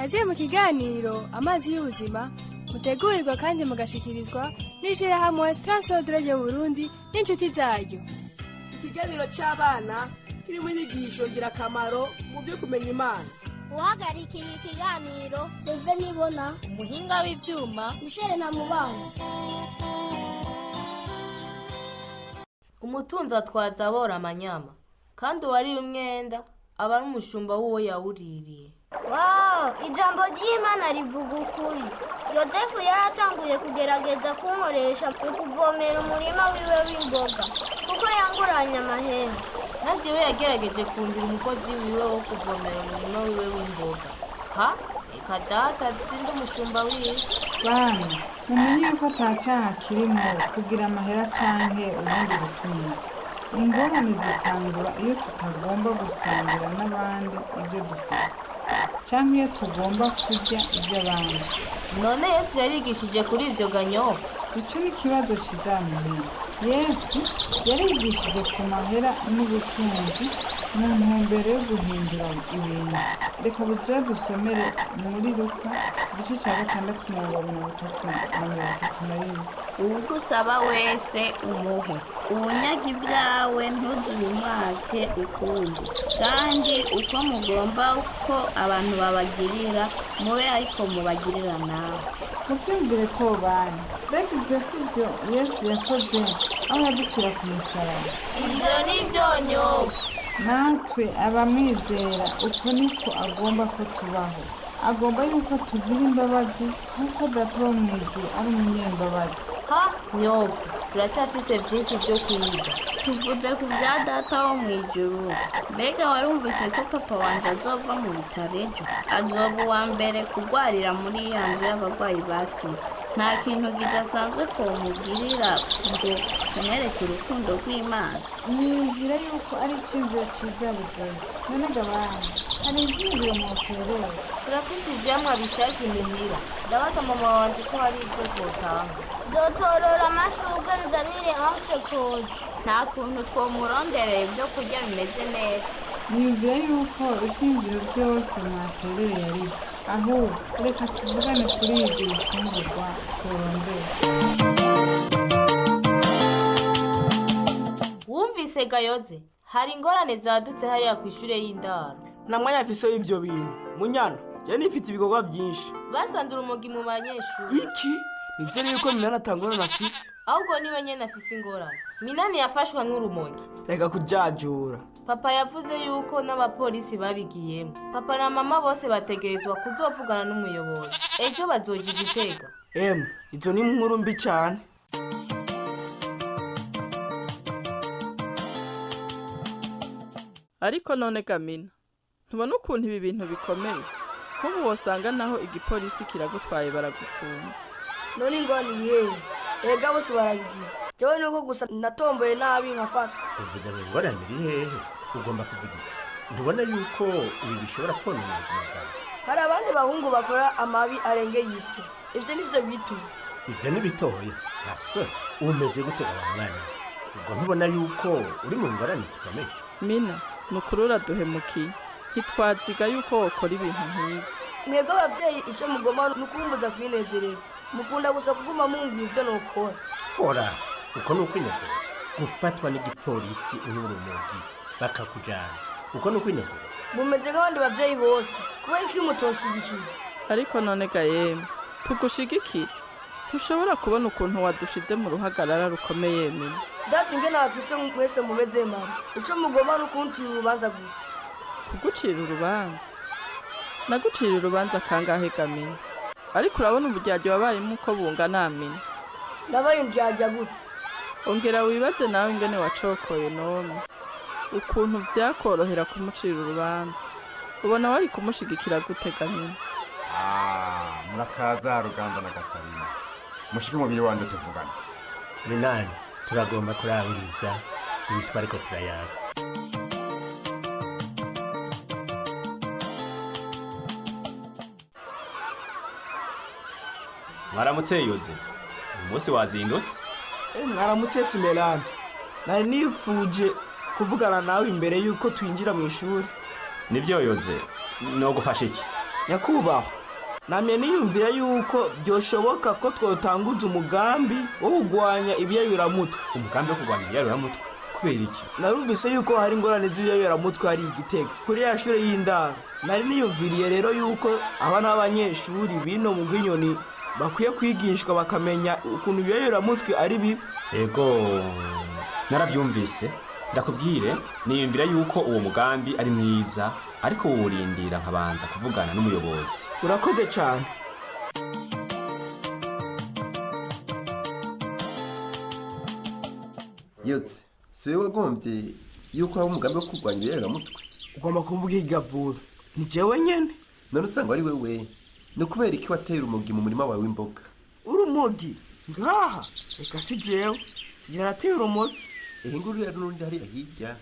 Kaze mu kiganiro Amazi y'Ubuzima, mutegurirwa kandi mugashikirizwa n'ishirahamwe Transodre Burundi n'inshuti zaryo. Ikiganiro cy'abana kirimo inyigisho ngirakamaro mu byo kumenya Imana. Uhagarikiye ikiganiro, Seve Nibona. Umuhinga w'ivyuma, Michel na Mubano. Umutunzi atwaza abora amanyama, kandi uwariye umwenda aba ari umushumba w'uwo yawuririye. Wow, ijambo ry'Imana rivuga ukuri. Yozefu yaratanguye kugerageza kunkoresha mu kuvomera umurima wiwe w'imboga, kuko yanguranye amahera. Nanjye we yagerageje kungira umukozi wiwe wo kuvomera umurima wiwe w'imboga. Ha, reka data, sindi umushumba wiwe. Bana, mumenye yuko ata cyaha kirimo kugira amahera canke ubundi butunzi. Ingorane zitangura iyo tutagomba gusangira n'abandi ibyo dufise, canke iyo tugomba kurya iby'abandi. None Yesu yarigishije kuri ibyo ganyoka? Ico ni ikibazo kizamuhira. Yesu yarigishije ku mahera n'ubutunzi mu ntumbero yo guhindura ibintu. Reka buze dusomere muri Luka igice cya 6, umurongo wa 30 na 31. Uwugusaba wese umuhe, uwunyaga ibyawe ntuzubimwake ukundi. Kandi uko mugomba ko abantu babagirira, mube ariko mubagirira nawe. Mubyumvire ko bana, mbega ibyo si byo Yesu yakoze aho yadukira ku musaraba? Ibyo ni byonyoka. Natwe abamwizera, uko niko agomba ko tubaho. Agomba yuko tugira imbabazi nk'uko Data wo mu ijuru ari umunyembabazi. Ha nyoko, turacyafise byinshi byo kwiga. Tuvuze ku bya Data wo mu ijuru, mbega warumvise ko papa wanjye azova mu bitaro ejo? Azoba uwa mbere kurwarira muri ya nzu y'abarwayi ba sida. Nta kintu kidasanzwe twomugirira ngo tumwereke urukundo rw'Imana? Niyumvira yuko ari icyiyumviro cyiza budoyi. None gabana, hari ibyiyumviro mwoterera? Turafise ivyamwa bishasha imuhira. Ndabaza mama wanje ko hari ibyo twotanga. Nzotorora amashurwe nzanire oncle Koji. Nta kuntu twomuronderera ibyo kurya bimeze neza? Niyumvira yuko ibyiyumviro byose mwaterereye ari byo. Ahubwo reka tuvugane kuri ibyo bifungurwa tworondera. Wumvise gayoze, hari ingorane zadutse hariya ku ishure y'indaro. Nta mwanya mfise w'ivyo bintu, Munyana. Jewe nifite ibikorwa byinshi. Basanze urumogi mu banyeshuri. Iki nizere yuko Minani atangorane afise. Ahubwo niwe nyene afise ingorane. Minani yafashwe nk'urumogi. Reka kujajura. Papa yavuze yuko n'abapolisi babigiyemo. Papa na mama bose bategerezwa kuzovugana n'umuyobozi ejo, bazoja Igitega. Emwe, izo ni inkuru mbi cane. Ariko none gamina, ntubona ukuntu ibi bintu bikomeye? Nk'ubu wosanga naho igipolisi kiragutwaye, baragupfunze. None ingorane iri hehe? Erega bose barabigira, jewe nuko gusa natomboye nabi nkafatwa. Uvuze ngo ingorane iri hehe? Ugomba kuvuga iki? Ntubona yuko ibi bishobora konona ubuzima bwawe? Hari abandi bahungu bakora amabi arengeye ibyo. Ivyo nivyo bito. Ibyo ni bitoya? Nta soni, umeze gute wa mwana we? Ubwo ntubona yuko uri mu ngorane zikomeye? Mina, ni ukuri uraduhemukiye. Ntitwaziga yuko wokora ibintu nk'ibyo. Mwebwe abavyeyi, ico mugomba ni ukumbuza kwinezereza. Mukunda gusa kuguma mumbwira ivyo nokora. Hora, uko ni ukwinezereza? Gufatwa n'igipolisi unywa urumogi bakakujana, uko ni ukwinezereza? Mumeze nk'abandi bavyeyi bose. Kubera ko mutonshigikira. Ariko none ga yemwe, tugushigikire? Ntushobora kubona ukuntu wadushize mu ruhagarara rukomeye, Mina? Ndazi ingene abakristo mwese mumeze, mama. Ico mugomba ni ukuncira urubanza gusa. Kugucira urubanza? Nagucira urubanza kangahe gamina? Ariko urabona uburyarya wabayemo uko bungana, Mina? Nabaye indyarya gute? Ongera wibaze nawe ingene wacokoye nome, ukuntu vyakorohera kumucira urubanza. Ubona wari kumushigikira gute gamina? Ah, murakaza Rugamba na Gatarina. Mushike umubiri wanje tuvugana. Minani, turagomba kurangiza ibi twariko turayaga. Mwaramutse Yoze, uyu munsi wazindutse. Mwaramutse Simelani. Nari nifuje kuvugana nawe imbere yuko twinjira mu ishuri. Nibyo Yoze, no gufasha iki? Nyakubahwa, namye niyumvira yuko byoshoboka ko twotanguza umugambi wo kurwanya ibiyayuramutwe. Umugambi wo kurwanya ibiyayuramutwe kubera iki? Narumvise yuko hari ingorane z'ibiyayuramutwe hari igitega kuri ya shure y'indaro. Nari niyumviriye rero yuko abana b'abanyeshuri bino mu Rwinyoni bakwiye kwigishwa bakamenya ukuntu ibiyayuramutwe ari bibi. Ego, narabyumvise. Ndakubwire, niyumvira yuko uwo mugambi ari mwiza, ariko wuwurindira nkabanza kuvugana n'umuyobozi. Urakoze cyane. Yotse, si wowe wagombye yuko haba umugambi wo kurwanya ibiyayuramutwe? Ugomba kuvuga igavura ni jewe nyene. None usanga ari wewe, ni ukubera iki watera umugi mu murima wawe w'imboga? Urumogi ngaha? Reka, si jewe, sigira nateye urumogi. Ehe, nguru rero n'urundi hariya hirya.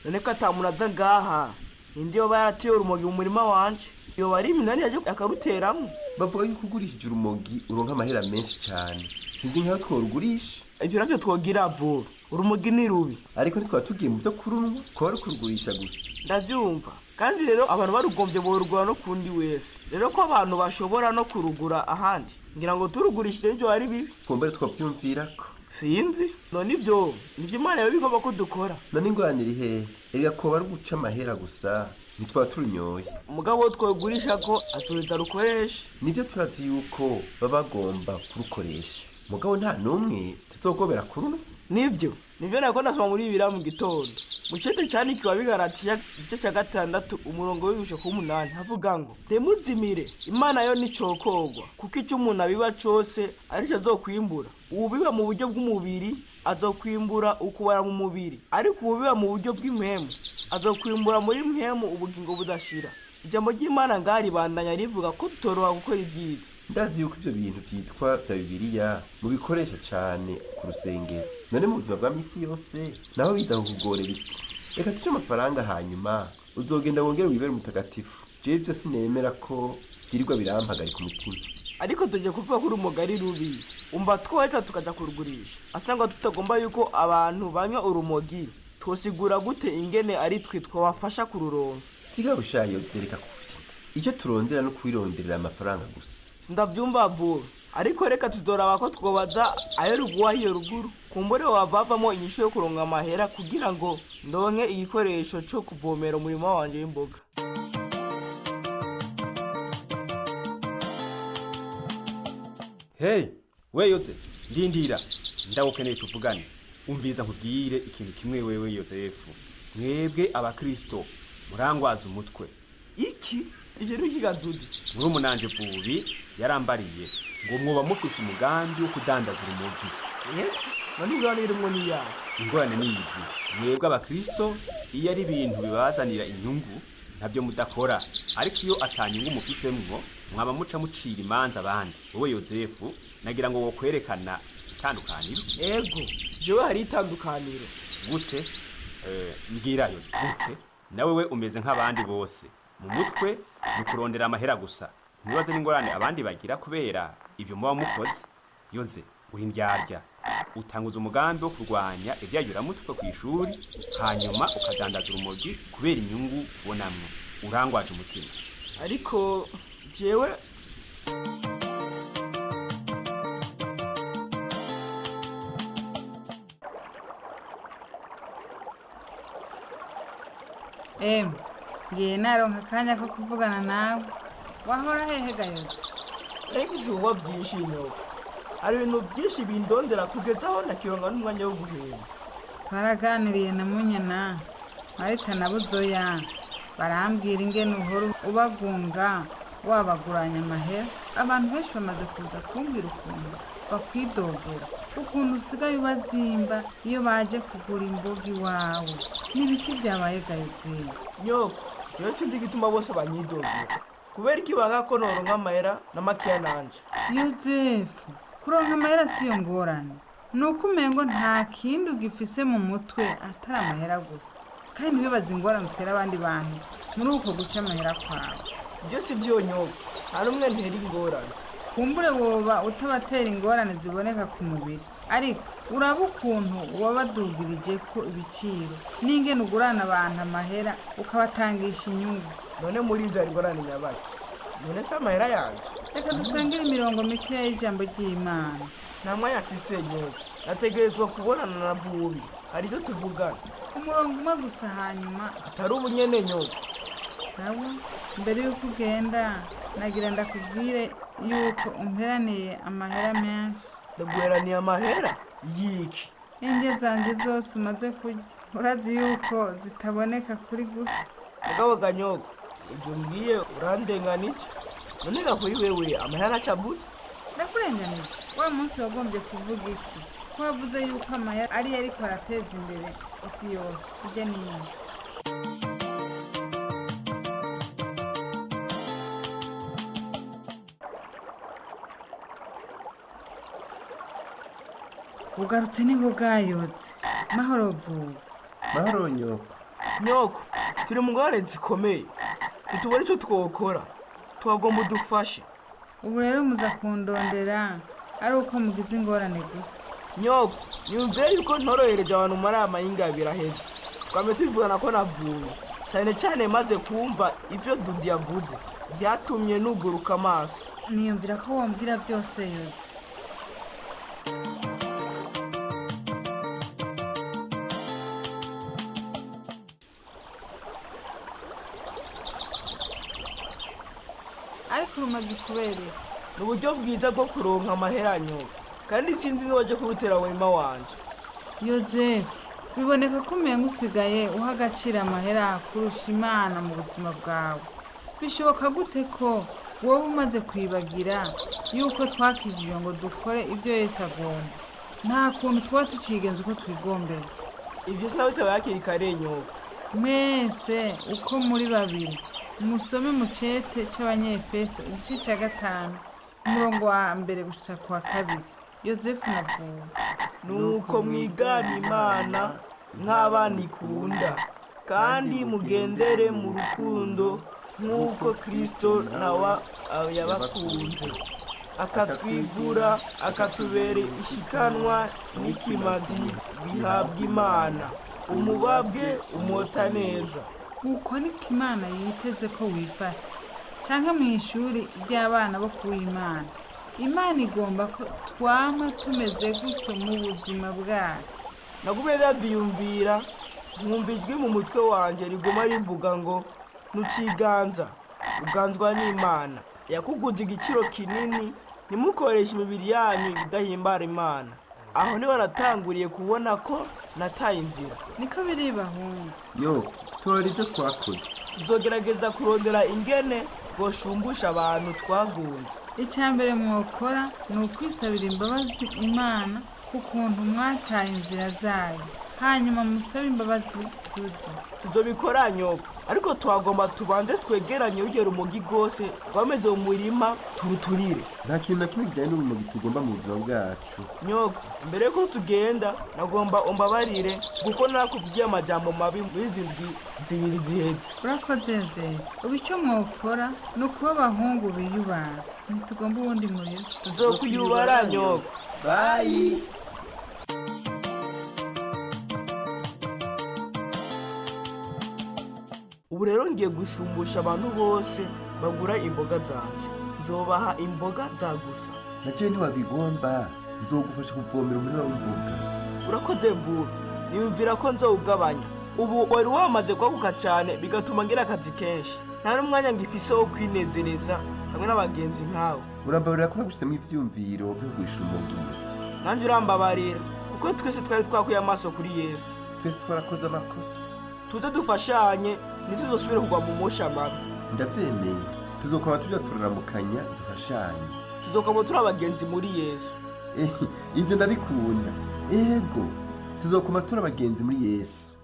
None ko atamuntu aza ngaha, ninde yoba yarateye urumogi mu murima wanje? Yoba ari iminani yaje akaruteramwo. Bavuga yuko ugurishije urumogi uronka amahera menshi cyane. Sinzi nkaho tworugurisha. Ivyo navyo twogira vuba, urumogi ni rubi. Ariko ntitwaba tugiye mu byo kurunywa, kuba ari ukurugurisha gusa. Ndavyumva. Kandi rero abantu barugombye borugura no kundi wese. Rero ko abantu bashobora no kurugura ahandi, ngira ngo turugurishije nivyo ari bibi. Kumbure twavyumvirako. Sinzi. None ivyo nivyo Imana yoba igomba ko dukora? None ingorane iri hehe? Erega koba ari uguca amahera gusa, ntitwaba turunyoye. Umugabo wo twogurisha ko azoheza rukoresha. Nivyo, turazi yuko baba bagomba kurukoresha, mugabo nta n'umwe tuzogobera kurunywa. Nivyo nako nasoma muri Bibiliya mu gitondo, mu cete candikiwe Abigalatiya, igice ca 6, umurongo w'igusha ku 8, havuga ngo: "Ntimuzimire, Imana yo nticokogwa, kuko ico umuntu abiba cose arico azokwimbura. Uwubiba mu buryo bw'umubiri azokwimbura ukubara mu mubiri, ariko uwubiba mu buryo bw'impwemu azokwimbura muri mpwemu ubugingo budashira." Ijambo ry'Imana ngaha ribandanya rivuga ko tutoroha gukora ibyiza. Ndazi yuko ivyo bintu vyitwa vya Bibiliya mubikoresha cane ku rusengero. None mu buzima bwa misi yose naho biza kukugorera iki? Reka tuce amafaranga, hanyuma uzogenda wongere wibere umutagatifu. Jewe ivyo sinemera ko vyirirwa birampagarika umutima. Ariko tujye kuvuga ko urumogi ari rubi, umva twoheza tukaja kurugurisha asanga tutagomba yuko abantu banywa urumogi, twosigura gute ingene ari twe twabafasha kururonka? Siga bushayo, zereka kuvye. Icyo turondera no kwironderera amafaranga gusa. Sindavyumva vuba, ariko reka tuzoraba ko twobaza ayo ruguwa hiyo ruguru, kumbure wavavamo inyishu yo kuronka amahera kugira ngo ndonke igikoresho co kuvomera umurima wanje w'imboga. Hey, we Yoze, ndindira, ndagukeneye tuvugane. Umviriza nkubwire ikintu kimwe wewe Yozefu. Mwebwe abakristo murangwaza umutwe. Iki? Ivyo ni ikigadudu. Murumunanje Vubi yarambariye ngo mwoba mufise umugambi wo kudandaza urumogi. None ingorane irimwo ni iyahe? Ingorane ni izi: mwebwe abakristo iyo ari ibintu bibazanira inyungu ntabyo mudakora, ariko iyo atanyungu mufisemwo mwaba muca mucira imanza abandi. Wowe Yozefu, nagira ngo wokwerekana itandukaniro. Ego, jewe hari itandukaniro. Gute? Mbwira Yoze, gute? Nawe we umeze nk'abandi bose, mu mutwe ni kurondera amahera gusa, ntibaze n'ingorane abandi bagira kubera ibyo muba mukoze. Yoze, uri indyarya. Utanguza umugambi wo kurwanya ivyayuramutwe ku ishuri, hanyuma ukadandaza urumogi kubera inyungu ubonamwo. Urangwaje umutima. Ariko jewe Emwe, ngiye naronka akanya ko kuvugana nawe. Wahora hehe Gayotse? Ariko ibikorwa byinshi nyoko, hari ibintu byinshi bindondera kugeza aho ndakironka n'umwanya wo guhema. Twaraganiriye na Munyana, Marita na Buzoya, barambwira ingene uhora ubagunga wabaguranya amahera. Abantu benshi bamaze kuza kumbwira ukuntu bakwidogera, ukuntu usigaye ubazimba iyo baje kugura imboga iwawe. N'ibiki vyabaye Gayotse? Nyoko, jewe sinzi igituma bose banyidogera. Kubera iki banga ko noronka amahera na makeya nanje? Yozefu, kuronka amahera siyo ngorane, ni uko umengo nta kindi ugifise mu mutwe atari amahera gusa. Kandi ntiwibaze ingorane utera abandi bantu muri uko guca amahera kwawe. Ibyo si vyo nyoko, nta n'umwe ntera ingorane. Kumbure woba utabatera ingorane ziboneka ku mubiri, ariko uraba ukuntu wabadugirije ko ibiciro n'ingene ugurana abantu amahera ukabatangisha inyungu. None muri ivyo hari ingorane nyabaki? None se amahera yanje? Reka dusangire imirongo mikeya y'ijambo ry'Imana. Nta mwanya mfise nyoko, nategerezwa kubonana na Vubi, hari icyo tuvugana. Umurongo umwe gusa hanyuma. Atari ubunyene nyoko. Sawa, mbere y'uko ugenda nagira ndakubwire yuko umperaniye amahera menshi. Ndaguheraniye amahera yiki? Indya zanje zose umaze kurya urazi yuko zitaboneka kuri gusa. Mugabo ganyoko, ibyo mbwiye urandenganije. None ga kuri wewe amahera ntacavutse? Ndakurenganije? Wa munsi wagombye kuvuga iki? Ko wavuze yuko amahera ariyo ariko arateza imbere isi yose hirya n'ino. Ugarutse n'ingoga yotse. Mahoro vuba. Mahoro nyoko. Nyoko, turi mu ngorane zikomeye, ntitubona icyo twokora, twagomba udufashe. Ubu rero muza kundondera ari uko mugize ingorane gusa. Nyoko, niyumviye yuko ntorohereje abantu muri aya mayinga abiri aheze. Twame tubivugana ko navuye cyane cyane maze kumva ivyo Dudi yavuze, byatumye nuguruka amaso. Niyumvira ko wombwira byose yotse. Ariko urumogi kubera? Ni uburyo bwiza bwo kuronka amahera nyoko, kandi sinzi niba kubutera wema wanje. Yozefu, biboneka ko umenga usigaye uha agaciro amahera kurusha Imana mu buzima bwawe. Bishoboka gute ko wowe umaze kwibagira yuko twakijijwe ngo dukore ibyo Yesu agomba? Nta kuntu tuba tucigenza uko twigombera. Ibyo sinabitaba hakiri kare nyoko. Mwese uko muri babiri musome mu cete c'Abanyefeso igice ca 5 umurongo wa 1 gushika ku wa 2. Yozefu na Vuba. Nuko mwigana Imana nk'abana ikunda, kandi mugendere mu rukundo nk'uko Kristo nawe yabakunze, akatwigura akatubera ishikanwa n'ikimazi bihabwa Imana, umubabwe umota neza. Uko niko Imana yiteze ko wifata, canke mu ishuri ry'abana bo kuw'Imana. Imana igomba ko twama tumeze gutyo mu buzima bwacu. Nagumye ndavyiyumvira, nkumva ijwi mu mutwe wanje riguma rivuga ngo ntuciganza, uganzwa n'Imana yakuguze igiciro kinini, ntimukoreshe imibiri yanyu ibidahimbara Imana. Aho niho natanguriye kubona ko nataye inzira. Niko biri bahungu. Nyoko, tora ibyo twakoze. Tuzogerageza kurondera ingene twoshumbusha abantu twagunze. Icya mbere mwokora ni ukwisabira imbabazi Imana ku kuntu mwataye inzira zayo, hanyuma musabe imbabazi Dudu. Tuzobikora nyoko, ariko twagomba tubanze twegeranye urugero urumogi rwose rwameze mu murima turuturire. Nta kintu na kimwe kijyanye n'urumogi tugomba mu buzima bwacu. Nyoko, mbere yuko tugenda nagomba umbabarire kuko narakubwiye amajambo mabi muri izi ndwi zibiri ziheze. Urakoze Yozefu. Ubu icyo mwokora ni ukuba abahungu biyubara, ntitugomba uwundi muriro. Tuzokwiyubara nyoko. Bayi. Ubu rero ngiye gushumbusha abantu bose bagura imboga zanje, nzobaha imboga za gusa. Naciye ntiwabigomba, nzogufasha kuvomera umurima w'imboga. Urakoze vuba, niyumvira ko nzowugabanya. Ubu wari wamaze kwaguka cyane bigatuma ngira akazi kenshi, nta n'umwanya ngifise wo kwinezereza hamwe n'abagenzi nkawe. Urambabarira ko nagushizemo ivyiyumviro vyo kugurisha urumogi. Nanjye urambabarira kuko twese twari twakuye amaso kuri Yesu. Twese twarakoze amakosa. Tuze dufashanye ntituzosubire kugwa mu mosha mabi. Ndavyemeye, tuzokwama tuja turaramukanya dufashanye. Tuzokwama turi abagenzi muri Yesu. Ivyo ndabikunda. Ego, tuzokwama turi abagenzi muri Yesu.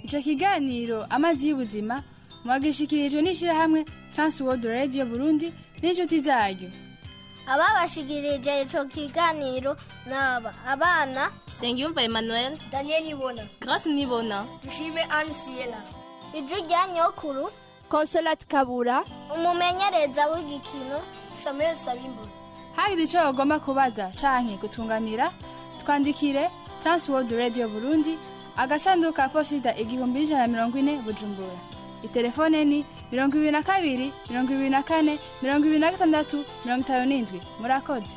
Ico kiganiro Amazi y'Ubuzima mwagishikirijwe n'ishirahamwe Trans World Radio Burundi n'inshuti zaryo. Ababashikirije ico kiganiro naba abana Sengiyumva Emmanuel, Daniel Nibona, Grace Nibona, Dushime Anne Siela, ijwi rya nyokuru Consolate Kabura, umumenyereza w'igikino Samuel Sabimbo. Hagize ico ugomba kubaza canke gutunganira, twandikire Transworld Radio Burundi, agasanduku ka posita 1140, Bujumbura. Itelefone ni 22 24 26 57. Murakoze.